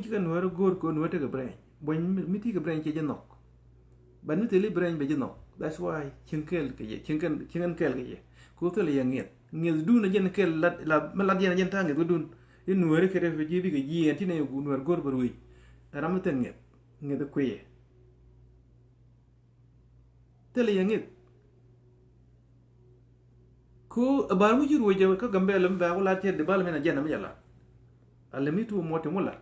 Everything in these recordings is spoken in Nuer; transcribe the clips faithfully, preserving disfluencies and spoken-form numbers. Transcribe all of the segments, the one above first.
Ci kɛ Nuäärä go̱o̱r kɛ Nuäärä tekɛ brain. Buɔ̱ny mi, mi tekɛ brain cɛ ji̱ nhɔk. But mi thil i̱ brain bɛ ji̱ nhɔk. That's why cieŋ kɛɛl kɛ yɛ, cieŋ kɛn, cieŋ kɛn kɛɛl kɛ yɛ. Kɛ ɣöö thilɛ yɛ ŋi̱eth. Ŋi̱ethdun ɛ jɛn kɛɛl lat, la, mi lat yɛn ɛ jɛn ta̱a̱ ŋi̱ethkdun. I̱ Nuääri kɛ refugee bikɛ jiɛɛn ti nɛ Nuäär go̱o̱r bɛ ruëëc. Ɛ ram mi thil ŋi̱eth. Ŋi̱eth ɛ kui̱ yɛ. Thilɛ yɛ ŋi̱th. Ku ɛ bär mi ci ruec kä Gambɛla mi bɛ ku lat cɛ development agenda mi jɛ lat. Alɛ mi tu mot cɛ ŋu lat.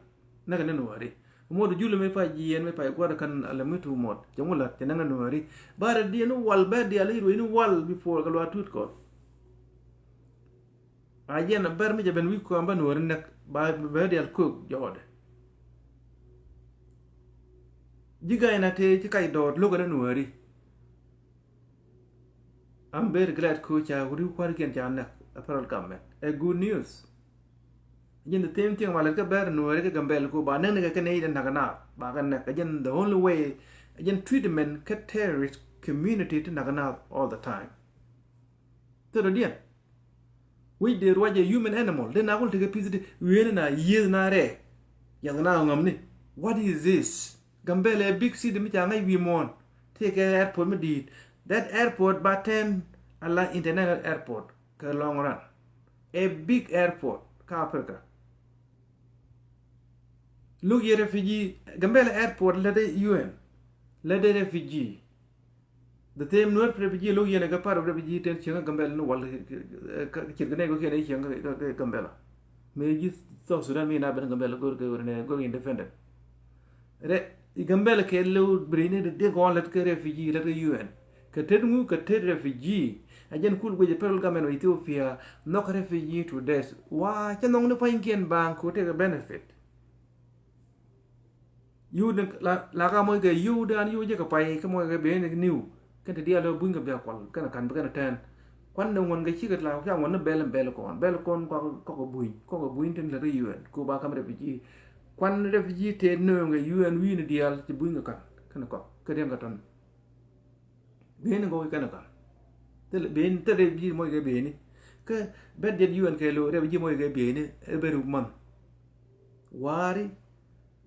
Näkɛ ni Nuääri. Mot julɛ mi pay jiɛɛn mi pay gua̱r kän alɛ mi tu mot cɛ ŋu lat cɛ näkɛ Nuääri. Bär diɛn ni wal bɛ dial i̱ ruec ni wal before kɛ luaak tut kɔn. A jɛn a bär mi jɛ ben wi̱i̱ kɔn bä Nuääri näk ba bɛ dial kök jɔɔdɛ. Ji̱ ga̱a̱c na tëë ci kac dɔɔt lo̱kɛ ni Nuääri. I'm very glad ko ca wuri kuäärkiɛn ca näk a federal government. A good news. Jin the same thing ma lät kä bɛr Nuääri kä Gambɛl ko ba näk ni kɛ kɛ nɛy den näk naath ba kɛ näk. Jin the only way, jin treatment kä terrorist community ti näk naath all the time. Thil rɔ diɛn. Wi̱c dee ruac ɛ human animal. Dee na kul tekɛ pi̱th di wi̱i̱ni na yieth na rɛɛ. Yath na ŋɔmni. What is this? Gambɛl ɛ big city mi ca ŋa̱c wi̱i̱ muɔ̱ɔ̱n. Tëëkɛ airport mi di̱i̱t. That airport ba tɛn ala international airport kɛ long run. A big airport kä Africa. Lo̱k yɛ refugee, Gambɛl airport lät dee U N. Lät dee refugee. The same Nuer refugee lo̱k yɛn ɛ kɛ part of refugee ten cieŋ Gambɛl ni wal, eh, cir kɛ nɛy kɛ kiɛn ɛ cieŋ Gambɛl. Mëë ji̱ South Sudan mi na ben Gambɛl go̱r kɛ wër nɛ go̱r independent. Rɛ, i Gambɛl kɛ lo̱k bri ni dee gɔn lät kɛ refugee lät kɛ U N. Kɛ tet ŋu kɛ tet refugee. A jɛn kul guic federal government of Ethiopia nhɔk refugee to death. Wa cɛ nhɔk ni pua̱nykiɛn baŋ ko tekɛ benefit. Yio̱w ni la, la ka moc kɛ yio̱w dan yio̱w jɛ kɛ pay kä moc kɛ ben ni niw. Kɛn ti diaal buny kɛ bia kual kɛn kan bi kɛn tɛn. Kuan ni ŋuɔn kɛ cikɛ la ca ŋuɔn ni bɛl bɛl kɔn bɛl kɔn kɔk kɔk buny kɔk buny tin lɛ kä U N ko ba kam refugee. Kuan refugee tëë nööŋ kɛ U N wi̱i̱ ni diaal ci buny kɛ kan kɛn kɔk kɛ diɛn kɛ tɔn. Beni gɔw kɛn kan. Thil beni thil rep ji̱ moc kɛ beni. Kä bɛt jɛt U N kɛ lo rep ji̱ moc kɛ beni ɛ beni month. Wari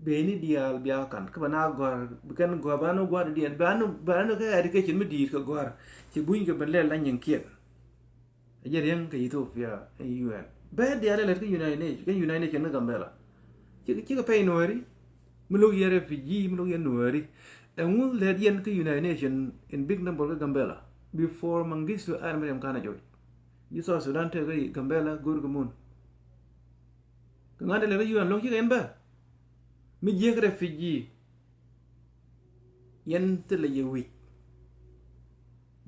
beni diaal bia kan kä bɛ na gɔr bi kɛn gɔr ba nu gua̱r diɛn ba nu ba nu kɛ education mi di̱i̱t kɛ gɔr. Ci buny kɛ ben lɛl la nyin kiɛn. Ɛ jɛ riɛŋ kɛ Ethiopia ɛ U N. Bɛ diaal ɛ lät kä United Nation, kä United Nation ni Gambɛla. Cikɛ, cikɛ pɛy Nuääri. Mi lo̱k yɛn refugee, mi lo̱k yɛn Nuääri. Ɛŋu lät yɛn kä United Nation in big number kä Gambɛla. Before Mengistu ar mi riɛm ka̱n a joc. Ji̱ South Sudan te kä Gambɛla go̱r kɛ mun. Kɛ ŋa̱n te lät kä U N lo̱k cikɛ yɛn bä. Mi jiäk refugee. Yɛn thilɛ yɛ wi̱c.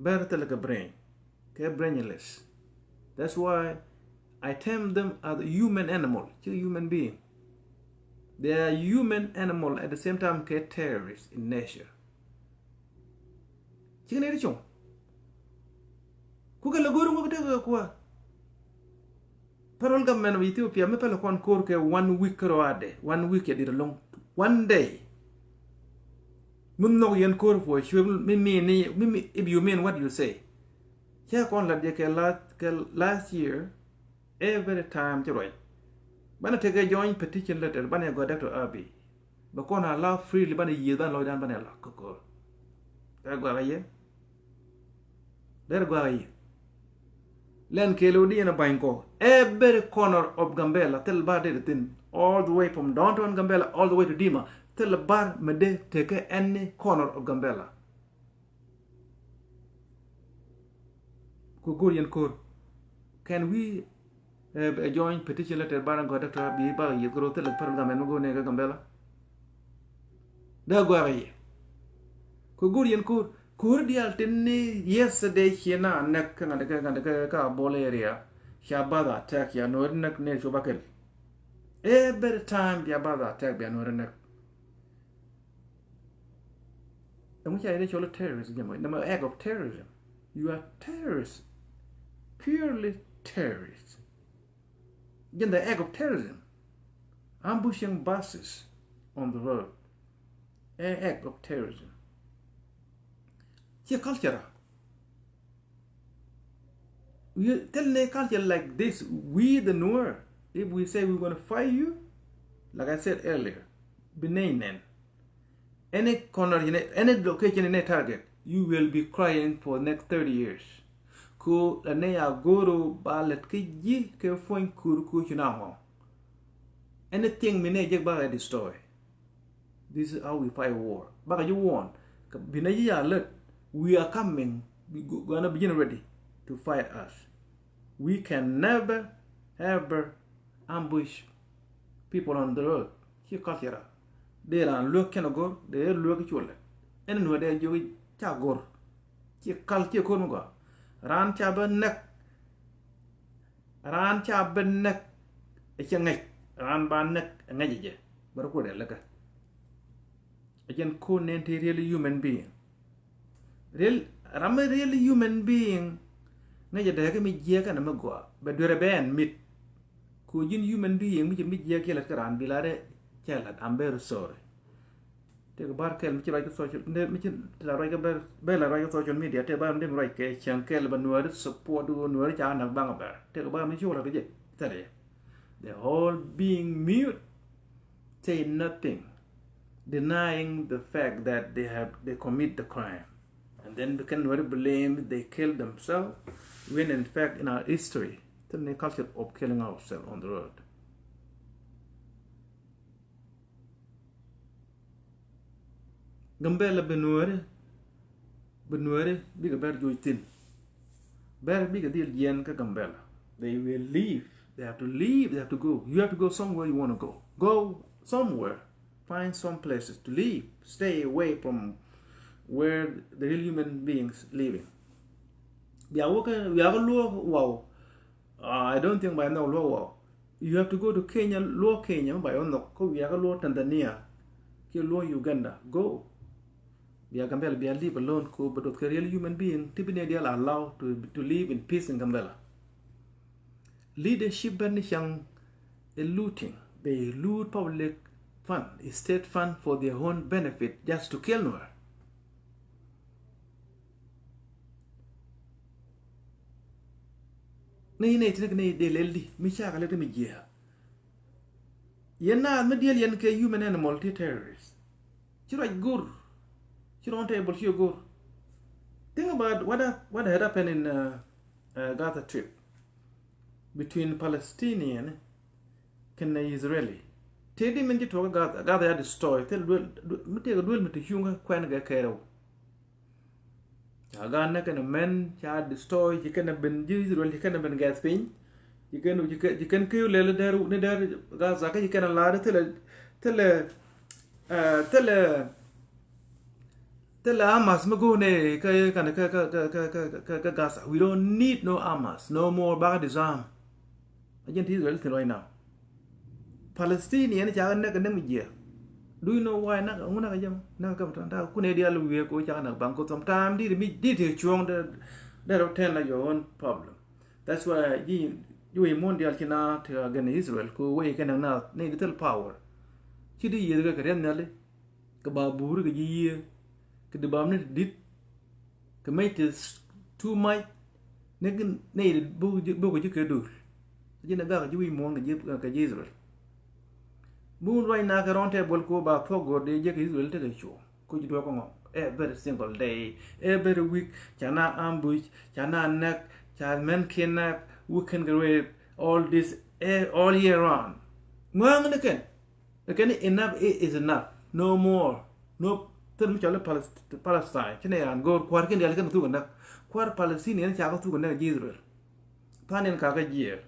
Bɛr thilɛ kɛ brain. Kɛ brainless. That's why I term them as a human animal. Ci human being. They are human animal at the same time kɛ terrorist in nature. Cikɛ ni ri cuŋ. Ku kɛ lɛ go̱o̱r ŋuɔk tekɛ kua. Federal government of Ethiopia mi pɛlɛ kɔn ko̱r kɛ one week kärɔadɛ, one week yɛ dit alɔŋ, one day. Mi nhɔk yɛn ko̱r puɔ cuɛ mi mean ni mi, mi, if you mean what you say. Cɛ kɔn lat jɛ kɛ last, kɛ last year. Every time ci ruac. Banɛ tekɛ joint petition letter banɛ gɔaa Doctor Abiy. Bɛ kɔn a la freely banɛ yieth banɛ lɔcdan banɛ la kä ko̱r. Dee guakä yɛ. Dee guakä yɛ. Lɛn kɛɛl wä di yɛn a ba̱ny kɔ. Every corner of Gambɛla thil ba dee thin. All the way from downtown Gambɛla all the way to Dima. Thil ba mɛ dee tekɛ any corner of Gambɛla. Ku go̱o̱r yɛn ko̱r. Can we, eh, join petition letter banɛ gɔaa Doctor Abiy ba yieth kɛ ro̱ thilɛ federal government mi go̱o̱r ni kɛ Gambɛla? Dee guakä yɛ. Ku go̱o̱r yɛn ko̱r. Ko̱r diaal tin ni yesterday ciɛ na näk kä ŋa̱n kɛ ŋa̱n kɛ kä Bol area. Ca bath attack ca Nuääri näk ni cu ba kɛl. Every time bia bath attack bia Nuääri näk. Ɛŋu ca yɛn cɔl terrorism jɛ mɔ? Nɛmɛ act of terrorism. You are terrorists. Purely terrorists. Jɛn the act of terrorism. Ambushing buses on the road. Ɛ act of terrorism. Ciɛ culture. We tell a culture like this, we the Nuer, if we say we gonna fight you, like I said earlier, bi nɛy nɛn. Any corner, any location, any target, you will be crying for the next thirty years. Ku la nɛy a go̱o̱r ba lät kä ji̱ kɛ puɔ̱ny kur ku ci na ŋɔ̱. Anything mi nɛy jek bakɛ destroy. This is how we fight war. Bakɛ ji̱ warn. Bi nɛy ji̱ ya lät. We are coming. We go- gonna begin ready to fight us. We can never ever ambush people on the road. Ci culture. Dee raan luek kɛn a go̱r, dee luek culɛ. Ɛn nuɛ dee jiök ca go̱r. Ci kal ci ko̱r mi gɔaa. Raan ca bä näk. Raan ca bä näk. Ɛ cɛ ŋäc. Raan ba näk ɛ ŋäc ɛ jɛ. Bä rɛ kuɛ dee läkä. Ɛ jɛn ko̱r nɛn te real human being. Real, ram mi real human being. Ŋäc ɛ dee kä mi jiɛk ɛn mi gɔaa. Bɛ duerɛ bɛ ɛn mit. Ku ji̱n human being mi ci mi jiɛk cɛ lät kä raan bi lat ɛ cɛ lät, I'm very sorry. Tëëkɛ bar kɛl mi ci ruac kä social, mi ci la ruac kä bɛl, bɛl la ruac kä social media, tëëkɛ bar mi dee mi ruac kɛ cäŋ kɛl bä nuääri support ɣöö nuääri ca näk baŋ bɛr. Tëëkɛ bar mi ci wä la kä jɛ thɛlɛ. The whole being mute, say nothing, denying the fact that they have, they commit the crime. And then we can really blame they kill themselves, when in fact in our history, the culture of killing ourselves on the road. Gambela bi nuääri, bi nuääri bikɛ bɛr joc thi̱n. Bɛr bikɛ dhil jiɛn kä Gambela. They will leave. They have to leave. They have to go. You have to go somewhere you want to go. Go somewhere. Find some places to live. Stay away from where the real human beings living. Bia wä kä, bia kä luɔk waw. I don't think ba inɔ luɔk waw. You have to go to Kenya, luɔk Kenya, ba yɔ nhɔk, kä wiakä luɔk Tanzania, kiɛ luɔk Uganda. Go. Bia Gambela, bia live alone, ko bɛ doth kɛ real human being, ti bi nɛ dial allow to, to live in peace in Gambela. Leadership bɛ ni caŋ ɛ looting. They loot public fund, state fund for their own benefit, just to kill Nuer. Ni nɛ ti ni dee lɛl di mi cakɛ lɛ ti mi jiɛ. Yɛn naath mi diɛl yɛn kɛ human animal ti terrorist. Ci ruac go̱r. Ci round table ci go̱r. Think about what hap- what had happened in uh, uh, Gaza Strip between Palestinian kɛnɛ Israeli. Tëë di min ci tuɔk Gaza, Gaza ya destroy. Thil duel, duel, mi tëëk duel mi ti cuŋ kuɛn kɛ kɛɛrɛw. Ca gaat nɛ kɛn mɛn ca destroy, ci kɛn ben ji̱ Israel, ci kɛn ben gɛth piny. Ci kɛn, ci kɛn, ci kɛn kiu lɛl ni dɛr, ni dɛr Gaza, kä ci kɛn la̱r thilɛ, thilɛ, eh, thilɛ, thilɛ Hamas mi go̱o̱nɛ kä, kä, kä Gaza. We don't need no Hamas no more. Bak disarm. A jɛn ti Israel thin right now. Palestinian ca kɛ näk kɛ näk mi jiɛ. Do you know why näk? Ŋu näk kɛ jɛ mɔ? Näk kɛ käp tɔn. Ta kunɛ dial wiee ko ca kɛ näk baŋ ko sometime di mi di ti cuɔ̱ŋ dee, dee rɔ tɛn la your own problem. That's why ji̱, ji̱ wec muɔ̱n dial ci na ti against Israel ko wec kɛ näk na ni di thil power. Ci di yieth kɛ kɛ riɛth nhiali. Kɛ ba buuri kɛ ji̱ yiëë kɛ di bam ni ti di̱t kɛ mec ti too much. Ni nɛy ti bok ji̱ kɛ dul. Ji̱n ɛ gak ji̱ wi̱i̱ muɔ̱ɔ̱n kɛ ji̱ Israel. Bun ruac na kɛ round table ko ba thuɔk go̱r di jek Israel tekɛ cuɔ ko ji̱ duɔk kɛ ŋɔ every single day, every week. Ca na ambush, ca na nɛk, ca mɛn kidnap, weekend kɛ rape, all this, eh, all year round. Ŋuäŋ ni kɛn. Kɛn enough i- is enough. No more. No. Thil mi cɔl i Palest- Palestine. Ci nɛ yan go̱o̱r kua̱r kin dial kɛn thuk näk. Kua̱r Palestinian ca kɛ thuk näk ji̱ Israel. Tha̱a̱n in ka kɛ jiɛɛr.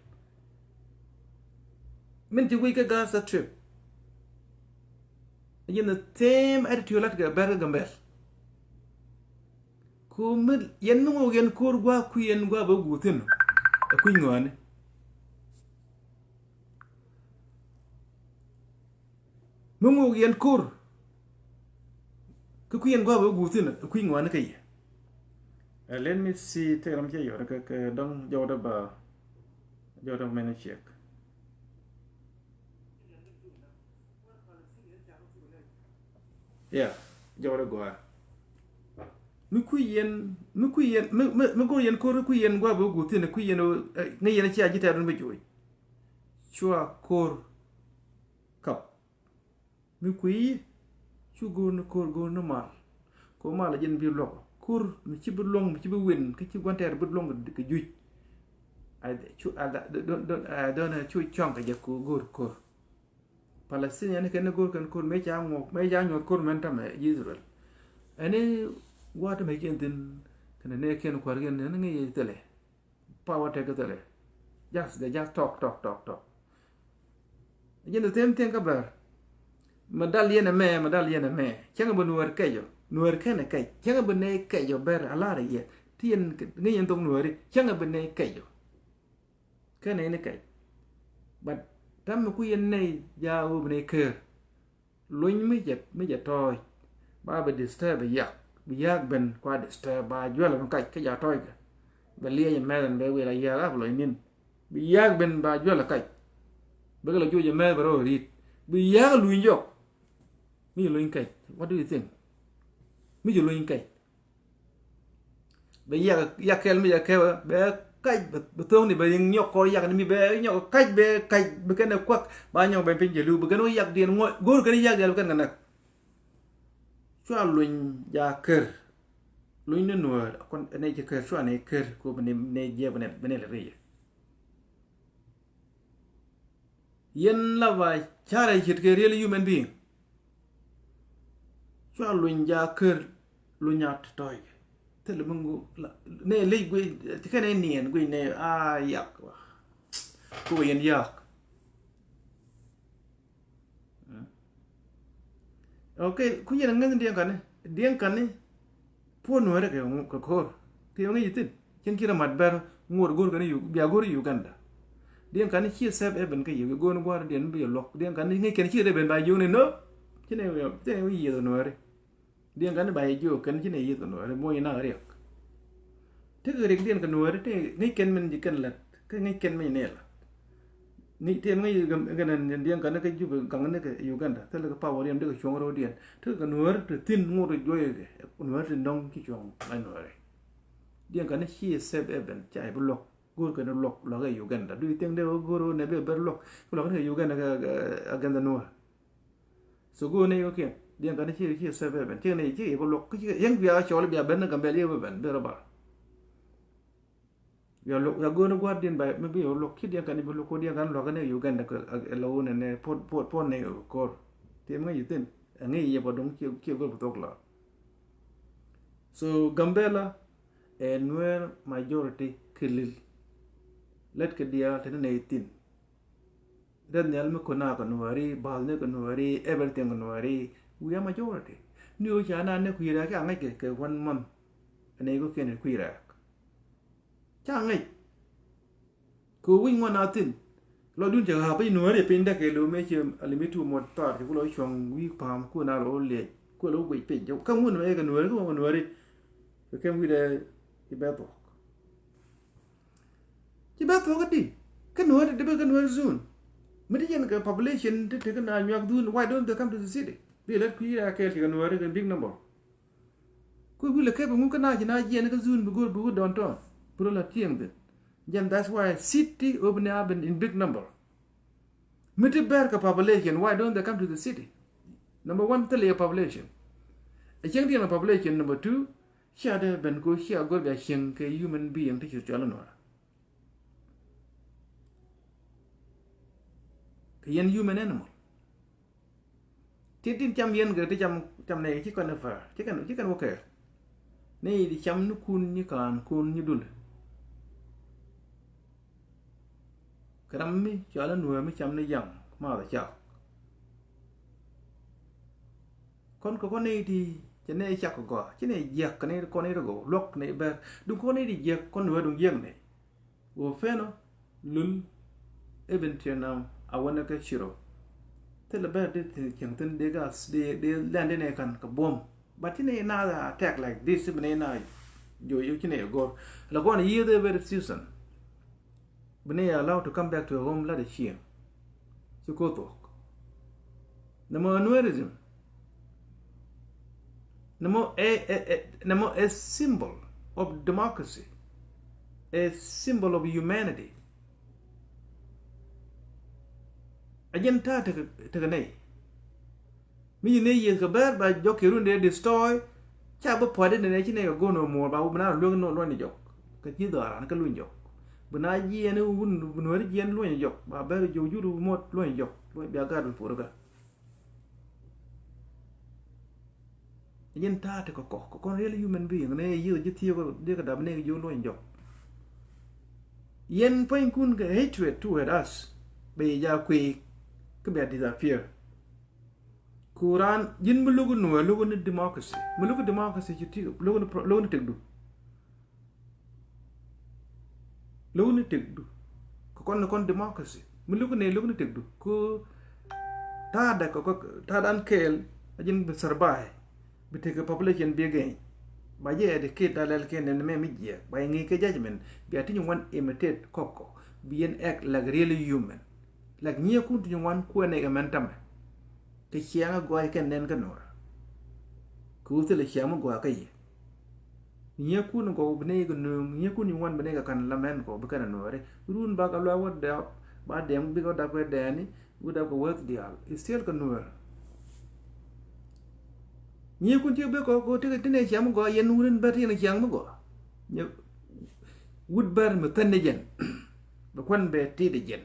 Min ci wi̱c kɛ Gaza Strip. Yin the same attitude lat kɛ bɛr kɛ Gambel. Ku mi yɛn mi ŋuɔk yɛn ko̱r gua̱a̱ kui̱ yɛn gua̱a̱ bä guuthin. Ɛ kui̱ ŋɔaani. Mi ŋuɔk yɛn ko̱r. Kä kui̱ yɛn gua̱a̱ bä guuthin ɛ kui̱ ŋɔaani kä yɛ. Uh, let me see, tëë ram cɛ yɔt kɛ, kɛ dɔŋ jɔwdɛ ba, jɔwdɛ mɛn ciɛk. Yeah, jɔwdɛ gɔaa. Mi kui̱ yɛn, mi kui̱ yɛn, mi, mi, mi go̱r yɛn ko̱r kui̱ yɛn gua̱a̱ bä guuthin kui̱ yɛn, eh, ŋäc yɛn cia ji̱ tɛɛr mi joc. Cua ko̱r kap. Mi kui̱ cu go̱o̱r ni ko̱r, go̱o̱r ni mal. Ko mal a jɛn bi luɔk ko̱r mi ci bi luɔ̱ŋ, mi ci bi win, ki ci gua̱n tɛɛr bi luɔ̱ŋ kɛ juc. A cu a dɔn a cu cuaŋ kɛ jɛ ko go̱o̱r ko̱r. Palestinian kɛn ni go̱o̱r kɛn ko̱r mëë ca ŋuɔk, mëë ca nyuɔth ko̱r mɛn tamɛ Israel. Ɛn ni gua̱a̱t mɛ kiɛn thi̱n kɛn ni kiɛn kua̱r kiɛn ni ŋi̱i̱c thilɛ. Power tɛk thilɛ. Just, they just talk, talk, talk, talk. Jɛn the same thing kä bär. Ma dal yɛn ɛmɛ, ma dal yɛn ɛmɛ. Cäŋ bi nuäär kɛc ɔ. Nuäär kɛn ɛ kɛc. Cäŋ bi nɛy kɛc ɔ bär a lar yɛ. Ti yɛn ŋi̱i̱c yɛn thok nuääri. Cäŋ bi nɛy kɛc ɔ. Kɛn nɛy ni kɛc. But tam mi ku yɛn nɛy ja wä bi nɛy ker. Luny mi jɛ, mi jɛ tɔɔc. Ba bi disturb bi yak. Bi yak ben kua disturb ba juɛl bi kac kä ja tɔɔc kɛ. Bɛ liɛc mɛth ɛn bɛ wil a yak a bi luny nin. Bi yak ben ba juɛl a kac. Bɛ kɛ la juɔc a mɛth bɛ rɔ rit. Bi yak luny jɔk. Mi jɛ luny kɛc. What do you think? Mi jɛ luny kɛc. Bɛ yak, yak kɛl mi jɛ kɛwɛ bɛ kac, bɛ, bɛ thoŋni bɛ nyɔk kɔr yak ni mi bɛ nyɔk kac bɛ kac bɛ kɛn ɛ kuak ba nyɔk bɛ piny jɛ liw bɛ kɛn wä yak diɛn ŋuɔc go̱o̱r kɛn yak diɛn bɛ kɛn kɛ näk. Cua luny ja ker. Luny ni nuäär kɔn nɛ jɛ ker cua nɛ ker ko bɛ nɛ, nɛ jɛ bɛ nɛ, bɛ nɛ lɛ riyɛ. Yɛn la ba carɛ ce̱tkɛ real human being. Cua luny ja ker luny a tɔ̱tɔ̱c. Thilɛ mi ŋu la nɛ lec guic kɛn ɛ niɛn guic nɛ a yak. Kukɛ yɛn yak. Ok, ku yɛn ŋäth diɛŋ kani, diɛŋ kani. Puɔ̱n nuɛɛrɛ kɛ, kɛ ko̱r. Ti ŋäc ithin cin ci rɛ mat bɛr ŋuɔt go̱r kɛn bia go̱r Uganda. Diɛn kani ci sɛp ɛ ben kä yɛ go̱r ni gua̱r diɛn bi yɛ luɔk diɛn kani ŋäc kɛn ci rɛ ben ba jiökni nö. Ci nɛ wi̱i̱ yieth nuɛɛri. Diɛn kani ba yɛ jiök kɛn ci nɛ yieth nuɛɛri muɔ̱c na riɛk. Tekɛ rik diɛn kɛ nuɛɛri ti ŋäc kɛn min ji̱ kɛn lät kä ŋäc kɛn min ji̱ nɛ lät. Ni tiɛm ŋäc kɛn diɛn kani kä Juba gaŋ ni kɛ Uganda thilɛ kɛ power diɛn dikɛ cuɔ̱ŋ ro̱o̱diɛn. Tekɛ kɛ nuäär ti thi̱n ŋot juɔyɛ kɛ nuäär ti nɔŋ ci cuɔ̱ŋ ŋa̱c nuääri. Diɛn kani ci sɛp ɛ ben ca i̱ bi luɔk go̱o̱r kɛn luɔk luɔk ɛ Uganda. Do you think dee wä go̱o̱r wä nɛ bi ɛ ber luɔk luɔk ni kɛ Uganda kɛ against the nuäär? So go̱o̱r nɛ yɛ kiɛn diɛn kani ci ci sɛp ɛ ben ci nɛ ci i̱ bi luɔk ki ci yɛn bia cɔl bia ben ni Gambɛl i̱ bi ben bi rɔ bar. Bia luɔk bia go̱o̱r ni gua̱r diɛn ba mi bi yɛ luɔk ci diɛn kani bi luɔk ko diɛn kani luɔk ni Uganda kɛ la wun nɛ puɔn nɛ ko̱r. Tiɛm ŋäc ithin ɛ ŋäc yɛ pa duŋ ci go̱o̱r bi thok la. So Gambela ɛ nuɛɛr majority kilil. Lät kɛ diaal te ni nɛ ithin. Red nhial mi kona kɛ nuääri, bath ni kɛ nuääri, everything kɛ nuääri. We are majority. Ni ɣöö ca na ni kui̱ rɛɛk ca ŋäc kɛ, kɛ one month. Ɛn ɛ ɣöö kiɛn kui̱ rɛɛk. Ca ŋäc. Kɛ wi̱c ŋuan a thi̱n. Lɔ dun cɛ ɣa̱a̱p i̱ nuääri piny däk kɛ lo̱o̱ mëë ciɛ alimitu muɔt thar cɛ ku lɔ cuɔ̱ŋ wi̱i̱ pa̱a̱m ku na lɔ liɛc ku lɔ guic piny. Kä ŋun mëë kɛ nuääri kä ŋun nuääri. Kɛ kɛm wi̱cdɛ i̱ bɛ thuɔ̱k. Ci bɛ thuɔ̱k i̱di kä nuääri ti bɛ kä nuääri zone. Mi ti yɛn kɛ population ti ti kä na nyuak dhun, why don't they come to the city? Bi lät kui̱ a kɛɛl ci kɛ nuääri kɛ big number. Ku wi̱lɛ kɛp ŋu kä na ci na jiɛn kä zun bi go̱o̱r bi wä downtown bi rɔ la tieŋ thin. Jɛn that's why city open up in, in big number. Mi ti bɛr kɛ population, why don't they come to the city? Number one, thilɛ yɛ population. A cieŋ diɛn kɛ population. Number two, cia dee ben ko cia go̱r bia cieŋ kɛ human being ti ci cual nuɔra. Kɛ yɛn human animal. Tin tin cam yɛn kɛ ti cam, cam nɛ ci kɔn ɛ far ci kɛn, ci kɛn wä kɛɛl. Ni di cam ni kun nyi kaan kun nyi dul. Kɛ ram mi cɔal ni nuɔ̱ɔ̱ mi cam ni yaŋ math cak. Kɔn kɛ kɔn ni ti cɛ ni cak kɛ gɔaa ci ni jiak kɛ ni kɔn ni ti gɔw luɔk ni bɛr duŋ kɔn ni ti jiak kɔn nuɔ̱ɔ̱ duŋ jiak ni. Wä fɛnɔ lul. Ibin tiɛ nam a wä ni kä ciro. Thilɛ bɛ di cieŋ thin di gas di, di lɛn di ni kan kɛ buɔm. But ci ni na attack like this ci bi ni na jo̱o̱c ci ni gɔr. La kɔn yieth ɛ very season. Bi ni allowed to come back to your home la di cieŋ. Ci koth thuɔk. Nɛ mɔ Nuerism. Nɛ mɔ a, a, a, nɛ mɔ a symbol of democracy. A symbol of humanity. A jɛn ta̱a̱ tekɛ, tekɛ nɛy. Mi ci nɛy yiëth kɛ bɛr ba jɔk kɛ run dee destroy. Ca bi pua̱t in dee nɛ ci nɛy kɛ go̱n ɔ muɔɔr ba bi na luek in luɔny jɔk. Kɛ ci dhɔaaran kä luny jɔk. Bi na jiɛn wun bi nuɔ̱ɔ̱ri jiɛn luɔny jɔk ba bɛr jɔk jur bi muɔt luɔny jɔk. Luɔny bia gaat bi puɔr kä. Jin ta̱a̱ ti kɛ kɔk kɛ kɔn real human being nɛ yiëth ji̱ thiëëk dee kɛ dap nɛy kɛ ji̱ luɔny jɔk. Yɛn pua̱nykun kɛ hatred toward us. Bɛ yɛ ja kuëëk. Kä bia disappear. Ku raan ji̱n mi lo̱k in nuɔ̱ɔ̱r lo̱k in democracy. Mi lo̱k in democracy ci ti lo̱k in pro-, lo̱k in tëkdu. Lo̱k in tëkdu. Kɛ kɔn ni kɔn democracy. Mi lo̱k in lo̱k in tëkdu. Ku ta̱a̱da kɛ kɔk ta̱a̱dan kɛɛl a ji̱n bi survive. Bi tekɛ population bi geny. Ba jɛ educate a lɛl kɛn nɛn mɛ mi jiɛk. Ba yɛ ŋi̱i̱c kɛ judgment. Bia ti nyin wan imitate kɔk kɔ. Bi yɛn act like real human. Like nyiɛ kun ti nyin wan kuɛn nɛ kɛ mɛn tamɛ. Kɛ ciaŋ a gɔɔy kɛn nɛn kä nuɔr. Kɛ wä thilɛ ciaŋ mi gɔaa kä yɛ. Nyiɛ kun gɔw bi nɛy kɛ nööŋ, nyiɛ kun nyin wan bi nɛy kɛ kan la mɛn kɔ bi kɛn a nuɔri. Run bak a luak wä dɛp, ba dɛm bikɛ wä dap kɛ dɛɛni, wä dap kɛ wäth diaal. Is still kɛ nuɔr. Nyiɛ kun ci bek kɔ kɔ ti nɛ ciaŋ mi gɔaa, yɛn wun in bɛr ti yɛn ciaŋ mi gɔaa. Nyiɛ wut bɛr mi thäni jɛn. Bɛ kuan bɛ ti di jɛn.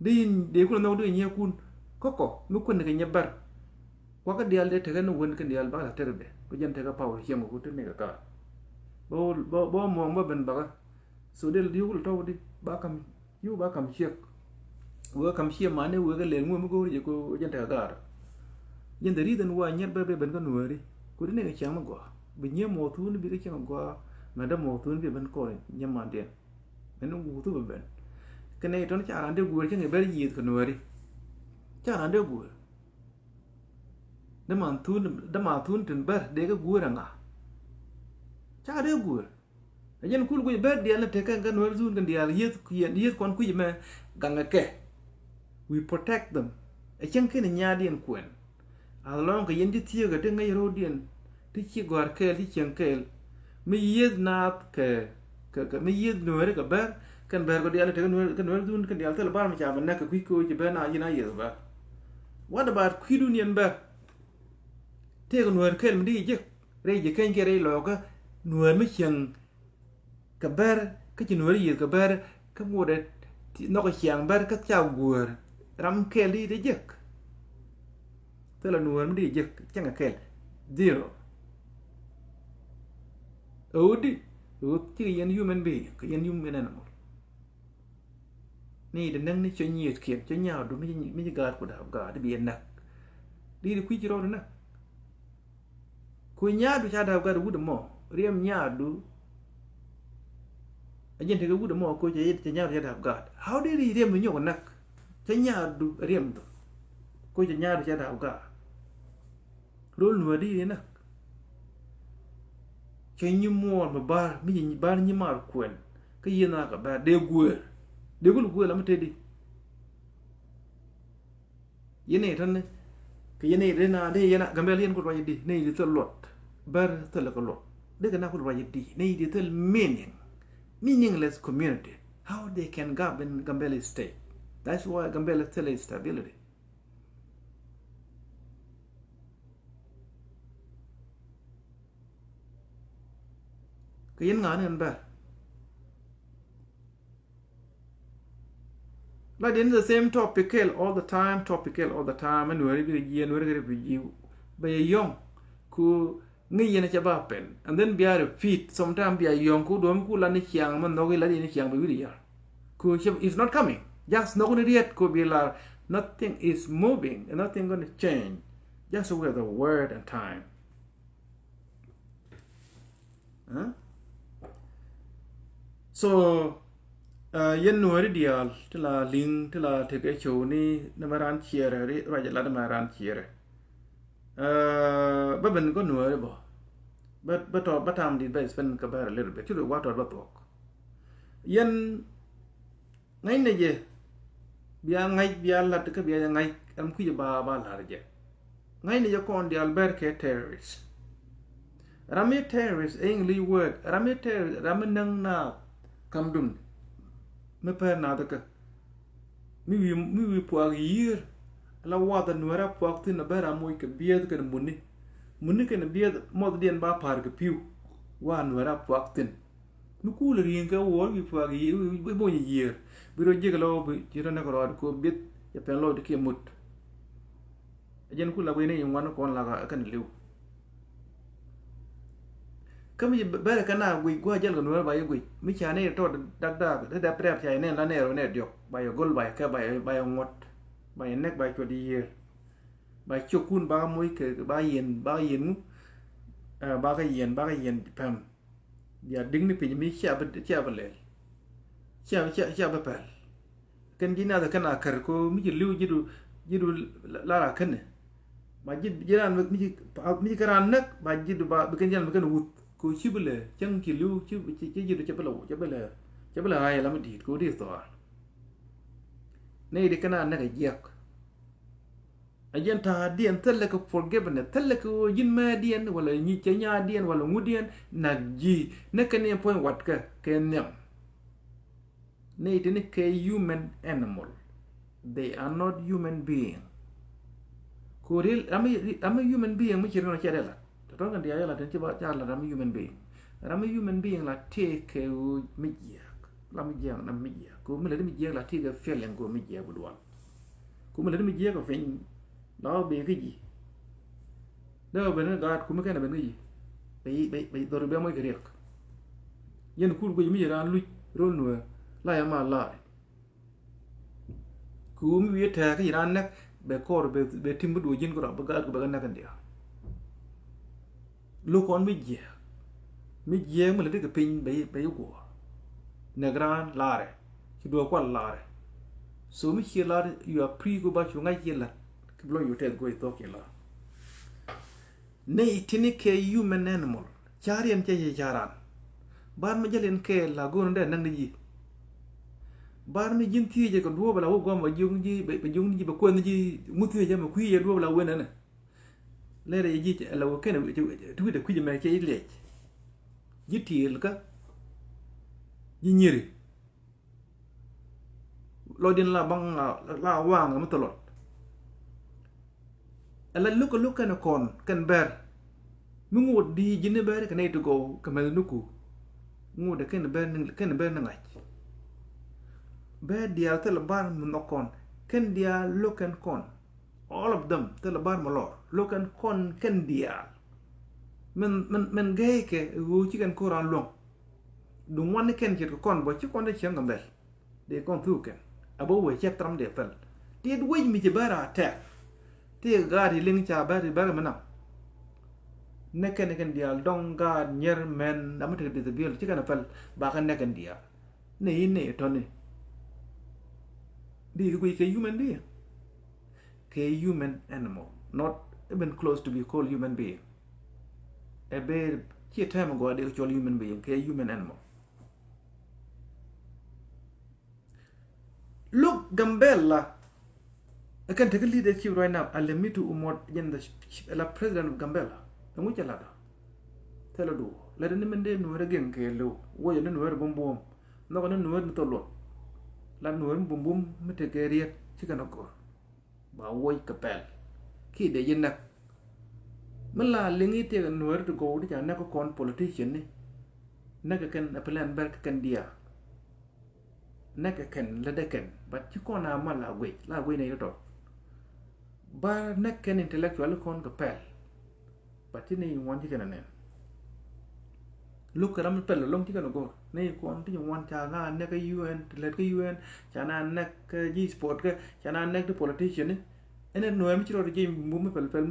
Di in dee kun a nhɔk di nyiɛ kun. Kɔkɔ mi kun kɛ nyɛ bɛr. Kuakä diaal dee tekɛ ni wen kɛn diaal bakɛ la tek bɛ. Ku jɛn tekɛ power ciɛŋ ku ti ni kɛ kaar. Bä, bä, bä muɔŋ bä ben bakä. So dee la di wul tɔw di ba kam Yu ba kam ciek. Wee kam ciek mani wee kɛ lel ŋuɛ mi go̱o̱ri jɛ ko jɛn tekɛ gaar. Jɛn the reason why nyɛt bɛ bɛ ben kä nuääri. Kudi ni kɛ ciaŋ mi gɔaa. Bi nyiɛ mɔɔ thun bi kɛ ciaŋ gɔaa. Mɛ dee mɔɔ thun bi ben kɔn nyɛ mandiɛn. Mɛ ni wuthu bɛ ben. Kɛ nɛ itɔn ca raan dee guer cɛ ŋɛ bɛr yieth kɛ nuääri. Ca raan dee guer. Dee man thun, dee man thun tin bɛr dee kɛ guer aŋa. Ca dee guer. Ɛ jɛn kul guic bɛr diaal ni tekɛ kä nuɛr dhun kɛn diaal yieth, yieth kɔn kui̱c mɛ gaŋɛ kɛ. We protect them. Ɛ cäŋ kɛn nyaatdiɛn kuɛn. As long kɛ yɛn ti thieekä ti ŋäc ro̱o̱diɛn ti ci gɔ̱a̱r kɛɛl ti cieŋ kɛɛl. Mi yieth naath kɛ, kɛ, kɛ mi yieth nuɛɛri kɛ bɛr kɛn bɛr kɔ diaal ni tekɛ nuɛɛr, kɛ nuɛɛr dhun kɛn diaal thil bar mi ca bɛ näk kɛ kui̱c kɛ ɣöö ci bɛr naath yieth a yieth bɛr. What about kui̱dun yɛn bɛr? Tëëkɛ nuɛɛr kɛɛl mi di ji̱ jek rɛy ji̱ keny kiɛ rɛy lɔɔkä nuɛɛr mi cieŋ kɛ bɛr kä ci nuɛɛri yieth kɛ bɛr kä ŋuɔdɛ nhɔk ciaŋ bɛr kä ca guäär ram kɛɛl di di jek. Thilɛ nuɛɛr mi di jek cäŋɛ kɛɛl. Zero. Ɛ ɣöö di ɣöö cikɛ yɛn human being kɛ yɛn human animal. Ni di näk ni cä nyiet kiɛn cä nyaadu mi ci gaat ku daap gaat di bi yɛn näk. Di di kui̱c rɔɔdu näk. Ku nyaadu ca daap gat wut mɔ riɛm nyaadu. A jɛn tekɛ wut mɔ ko cɛ yet cɛ nyaadu ca daap gat. How did he riɛm du nyɔk näk? Cɛ nyaadu riɛm du ko cɛ nyaadu ca daap gat. Rol nuɛ di nak. Cɛ nyi muɔɔr mi bar mi bar nyi mar kuɛn. Kä yien na ka bar dee guer dee gul guer la mi te di. Yɛn i̱ tɔ̱ni kɛ yɛn i̱ tɔ̱ni dee yɛn a Gambɛl yɛn ku ruac di ni di thil luɔt. Bɛr thil kɛ luɔt dee kɛ na ku ruac di ni di thil meaning. Meaningless community. How they can govern Gambɛl state? That's why Gambɛl still is stability. Kɛ yɛn ŋa̱a̱n in bɛr. La diɛn the same topic kɛl all the time, topic kɛl all the time. Ɛn weri bikɛ jiɛn weri kɛ refugee. Bɛ yɛ yɔŋ ku ŋi̱ yɛn cɛ ba pɛn and then bia repeat sometime bia yɔŋ ku duɔm ku la ni ciaŋ mɛ nhɔk i la diɛn ciaŋ bɛ wiri yar. Ku cɛ is not coming. Just nhɔk ni riet ku bi lar. Nothing is moving and nothing gonna change. Just with the word and time. So yɛn nuɔri diaal ti la liŋ ti la tekɛ cowni ni mɛ ran ciɛrɛ ruac lat mɛ ran ciɛrɛ. Bä ben kä nuɔri bä bä tɔ bä tam dit bä spend kä bär a little bit ti ruac wa tɔt bä thuɔk. Yɛn ŋäcnɛ jɛ bia ŋa̱c bia la̱t kä bia jɛ ŋa̱c. Ram kui̱c ba ba la̱r jɛ. Ŋäcnɛ jɛ kɔn diaal bɛr kɛ terrorist. Ram mi terrorist ɛ English word. Ram mi terrorist ram mi näŋ naath kam dun. Mi pɛr naath kä mi wi̱i̱ mi wi̱i̱ puak yiër. Ala wath a nuɛɛr a puak thi̱n a bɛ ram moc kɛ biɛth kɛn muni. Muni kɛn biɛth muɔthdiɛn ba pa̱a̱r kɛ pi̱w. Wa nuɛɛr a puak thi̱n. Mi kuul ri̱i̱ŋ kɛ wuɔ̱ɔ̱r wi̱i̱ puak i̱ bony i̱ yiëër. Bi rɔ jiäk lɔ bi ci rɔ näk rɔɔd kɛ biɛth cɛ pɛn lɔɔd kiɛ mut. A jɛn kuul a guic ni i̱ ŋuan kɔn lak a kɛn li̱w. Kä mi bɛrɛ kɛ na guic gua̱a̱ jäl kɛ nuɛɛr ba yɛ guic mi ca ni tɔt dak dak ti dɛp rɛp ca yɛ nɛn la nɛɛr wä nɛɛr diɔk ba yɛ go̱l ba yɛ kɛ ba yɛ ŋuɔ̱t ba yɛ nɛk ba yɛ cuɔt yiëër. Ba ciökun ba moc kɛ ba yɛn ba yɛn ŋu ba kɛ yɛn ba kɛ yɛn pɛm. Bia di̱k ni piny mi cia bi cia bi lɛl cia cia cia bi pɛl. Kɛn ji̱ nath kɛn a kär ko mi ci li̱w ji̱du ji̱du lar a känɛ. Ba ji̱ ji̱ raan mi ci mi ci kɛ raan näk ba ji̱du ba bi kɛn ji̱ raan bi kɛn wuth ko ci bi lɛ cäŋ ci li̱w ci ci ji̱du cɛ bi lɛ cɛ bi lɛ cɛ bi lɛ ɣa̱c ala mi di̱i̱t ko di thɔaar. Nɛy di kɛn a näk a jiɛk. A jɛn ta̱a̱diɛn thilɛ kɛ forgiveness thilɛ kɛ ɣöö ji̱n mɛɛdiɛn wala nyi cɛ nyaadiɛn wala ŋutdiɛn nak ji̱ näk kɛn ni puɔ̱ny watkɛ kɛ nhiam. Nɛy tini kɛ human animal. They are not human being. Ko real ram a human being mi ci rin ɔ cɛ rɛla. Tɔtɔn kɛn diaal yɛ la tin ci ba ca la ram a human being. Ram a human being la tëë kɛ ɣöö mi jiɛɛk la mi jiɛɛk na mi jiɛɛk ko mi la di mi jiɛɛk la tëë kɛ feeling ko mi jiɛɛk bi dual. Ko mi la di mi jiɛɛk kɛ piny la ɔ bee kä ji̱. Dee ɔ ben kä gaat kumi kɛn a ben kä ji̱. Bɛ dhori bɛ moc kɛ riɛk. Yɛn kur guic mi ci raan luc rol nuɛɛr la yɛ ma laari. Kɛ ɣöö mi wi̱i̱ tɛ̈ɛ̈k kä ci raan näk bɛ kɔr bɛ tim bi duɔ̱ɔ̱c ji̱n kärɔa bi gaat kɛ bɛ kɛ näk kɛn diaal. Lo̱k kɔn mi jiääk mi jiääk mi lätdi kɛ piny bɛ yi guɔ̱ɔ̱r. Näk raan laarɛ ci duɔ̱ɔ̱r kual laarɛ. So mi ciɛ laar you are free ku ba cu ŋa̱c ciɛ la̱t. Kɛ bi lɔny yu tɛth guɔ̱c thuɔ̱k ciɛ laar. Nɛy tini kɛ human animal. Ca̱riɛn cɛ yɛ ca̱ran. Bar mi jäl in kɛɛl la go̱o̱r in dee näk ni ji̱. Bar mi ji̱n thiecɛ kɛ duɔ̱ɔ̱p ala wä guam ba jiök ni ji̱ ba jiök ni ji̱ ba kuɛth ni ji̱ ŋu thiecɛ mɛ kui̱ yɛ duɔ̱ɔ̱p ala wen ɛnɛ. Lɛr yɛ ji̱ ala wä kɛn ti wi̱cdɛ kui̱c ɛmɛ cɛ ji̱ liɛc. Ji̱ tiëël kä ji̱ nyiri. Lɔcdiɛn la baŋ la waŋ mi thilɔt. Ala luk a luk kɛn kɔn kɛn bɛr. Mi ŋot di ji̱n ni bɛr kɛ nɛy ti gɔw kɛ mɛth ni ku. Ŋot kɛn bɛr ni kɛn bɛr ni ŋa̱c. Bɛr diaal thil bar mi nhɔk kɔn kɛn diaal luk kɛn kɔn. All of them thil bar mi lɔr luk kɛn kɔn kɛn diaal. Min min min gɛy kɛ ɣöö ci kɛn ko̱r an luɔ̱ŋ. Duŋ wan ni kɛn ce̱tkɛ kɔn bɔ ci kɔn dee cieŋ kɛ mɛl. Dee kɔn thuk kɛn a bä wee cɛ thram dee pɛl. Tiet wec mi ci bä raa tɛk. Ti gaat yi liŋ ca bä ti bä kɛ mi nam. Nɛ kɛn kɛn diaal dɔŋ gaat nyier mɛn dam mi tek disability ci kɛn a pɛl ba kɛ nɛ kɛn diaal. Nɛ yi nɛ yi tɔni. Di ki guic kɛ human being. Kɛ human animal, not even close to be called human being. Ɛ ber ciɛ tɛm gɔaa dee kɛ cɔl human being kɛ human animal. Look Gambela. Ɛ kɛn tekɛ leadership right now. Alemitu Umot jɛn the sh- sh- la president of Gambela. Ɛŋu cɛ latda. Thilɛ duɔ latda ni min dee nuɛɛrɛ geŋ kɛɛliw. Wuɔcɛ ni nuɛɛrɛ bumbum. Nhɔkɛ ni nuɛɛrɛ ni thol luɔt. La nuɛɛrɛ mi bumbum mi tekɛ riet ci kɛn a gɔr. Ba wuɔc kɛ pɛl kiɛ dee ji̱ näk. Mi la liŋ i̱ tiɛk nueeri ti gɔw ti ca näk kä kɔn politician ni. Näk kɛ kɛn a plan bɛr kɛ kɛn diaal. Näk kɛ kɛn lätdɛ kɛn but ci kɔn a mal la guic la guic nɛy tɔt. Ba näk kɛn intellectual kɔn kɛ pɛl. But ti ni ŋuan ci kɛn a nɛn. Luk kɛ ram mi pɛl lɔŋ ci kɛn a go̱r ni kɔn ti ŋuan ca na näk kä U N ti lät kä U N ca na näk kä ji̱ sport kä ca na näk ti politician ni. Ɛn ɛ nuɛɛm ci rɔɔd ji̱ mum mi pɛl pɛl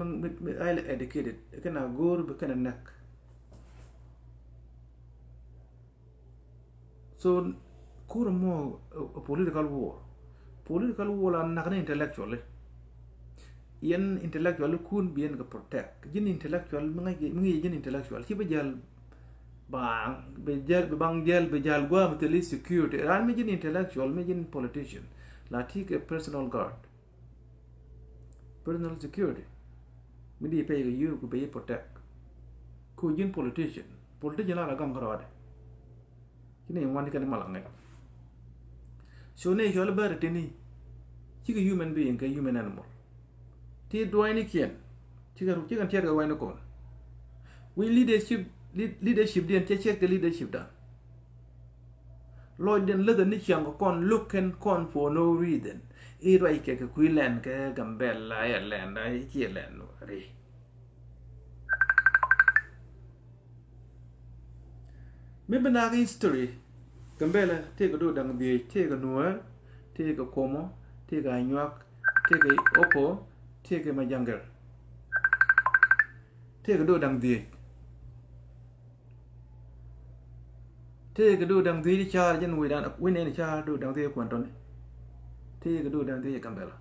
mi highly educated kɛn a go̱r bi kɛn a näk. So kur mɔ a political war. Political war la nak ni intellectually. Yɛn intellectual kun bi yɛn kɛ protect ji̱n intellectual mi ŋa̱c mi ŋi̱i̱c ji̱n intellectual ci bi jal. Baŋ bi jal bi baŋ jal bi jal guam thil security ran mi ji̱n intellectual mi ji̱n politician. La ti kɛ personal guard. Personal security mi di pɛy kɛ yur ku bɛ yi protect. Ku ji̱n politician politician la la gam kärɔɔdɛ. Ci ni ŋuan ci kɛn mal aŋɛ. So ni cɔl bɛr tini. Cikɛ human being kɛ human animal. Ti duɔ̱ɔ̱cnikiɛn cikɛ ruk cikɛ tiɛt kɛ wɛn ni kɔn. Wi̱i̱ leadership, leadership diɛn cɛ ciɛt kɛ leadership dan. Lɔcdiɛn läthɛ ni ciaŋ kɛ kɔn lo̱k kɛn kɔn for no reason. I̱ ruac kɛ kɛ kui̱ lɛn kɛ Gambɛla i̱ lɛn i̱ ciɛ lɛn ri. Mi bi nak history, Gambɛla tëëkɛ do̱r da̱ŋ dhiec, tëëkɛ Nuäär, tëëkɛ Komo, tëëkɛ Anyuak, tëëkɛ Opo, tëëkɛ Majaŋgɛr. Tëëkɛ do̱r da̱ŋ dhiec. Tëëkɛ do̱r da̱ŋ dhiec i̱ ca̱r jɛn wi̱dan wi̱n ɛn ca̱r do̱r da̱ŋ dhiec kuɛn tɔni. Tëëkɛ do̱r da̱ŋ dhiec i̱ Gambɛla.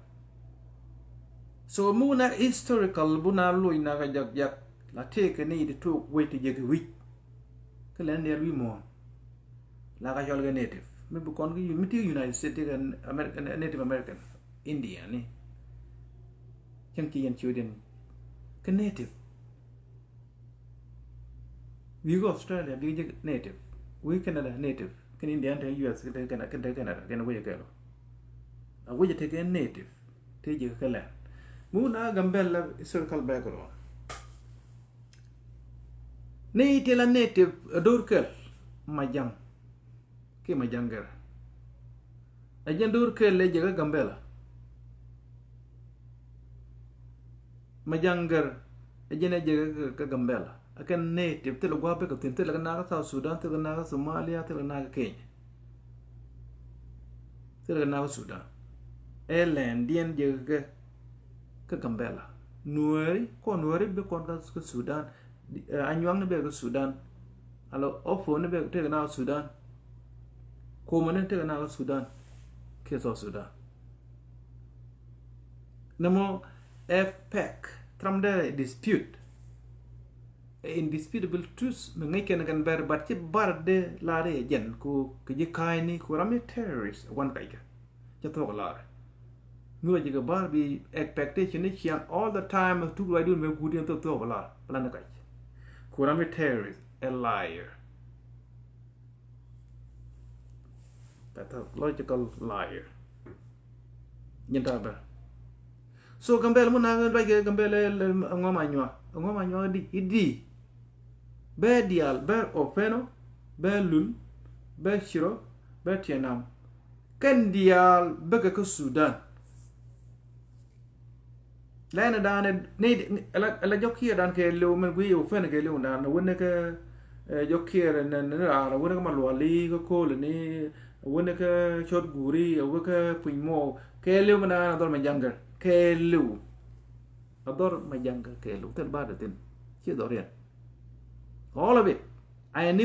So mi wun a historical bun a loc nak a jak jak la tëëkɛ ni ti tok wec ti jek wi̱c. Kä lɛn diɛl wi̱i̱ muɔ̱ɔ̱n. La ka cɔl kɛ native mi bi kɔn kä mi ti United States ti kɛ American, Native American, Indian ni. Cäŋ ci yɛn ciötdiɛn kä native. Wi̱i̱ kä Australia bi jek native. Wi̱i̱ Canada native. Kɛn Indian te U S kɛn te Canada, kɛn te Canada kɛn wec kɛl. A wec te kɛ native. Te jek kɛ lɛn. Mi wun a Gambɛla historical background. Ni ti la native a do̱r kɛl Majaŋ. Kiɛ Majaŋgɛr. A jɛn do̱r kɛl lɛ jek kä Gambɛla. Majaŋgɛr a jɛn a jek kä Gambɛla. A kɛn native thil gua̱a̱p bikɛ thi̱n, thil kɛ nak kä South Sudan, thil kɛ nak kä Somalia, thil kɛ nak kä Kenya. Thil kɛ nak kä Sudan. Ɛ lɛn diɛn jek kä kä Gambɛla. Nuääri, kɔn Nuääri bi kɔn kä Sudan. Anyuaŋni bɛ kä Sudan. Ala Oponi bɛ tëëkɛ nak kä Sudan. Komoni tëëkɛ nak kä Sudan. Kiɛ South Sudan. Nɛmɔ ɛ pɛk thramdɛ dispute. Indisputable truth mi ŋäc kɛn kɛn bɛr, but ci bar dee lar i̱ jɛn ku kɛ ji̱ ka̱a̱cni ku ram i̱ terrorist wan kac kɛ. Cɛ thuɔk lar. Mi wä jɛ kɛ bar bi expectation ni ciaŋ all the time, tuk ruacdun mɛ guut in thuɔk lar plan kac. Ku ram i̱ terrorist, a liar. Pathological liar. Jin ta bɛ. So Gambɛla mun na luac kɛ Gambɛla ŋɔm a nyua. Ŋɔm a nyua di, i di. Bɛ dial, bɛ Openo, bɛ Lul, bɛ Ciro, bɛ Tienam. Kɛn dial bɛ kɛ kä Sudan. Lɛn dan ni ala jɔk kiɛ dan kɛ liw mɛn gui Openo kɛ liw dan wä ni kɛ jɔk kiɛ ni raar wä ni kɛ Maluali kɛ Kol ni wä ni kɛ Cot Guri wä kɛ Puny Mɔw kɛ liw mɛn dan a dhɔr mɛ jaŋgɛ kɛ liw. A dhɔr mɛ jaŋgɛ kɛ liw thil bar di thin ci dhɔr yɛn. All of it. I knew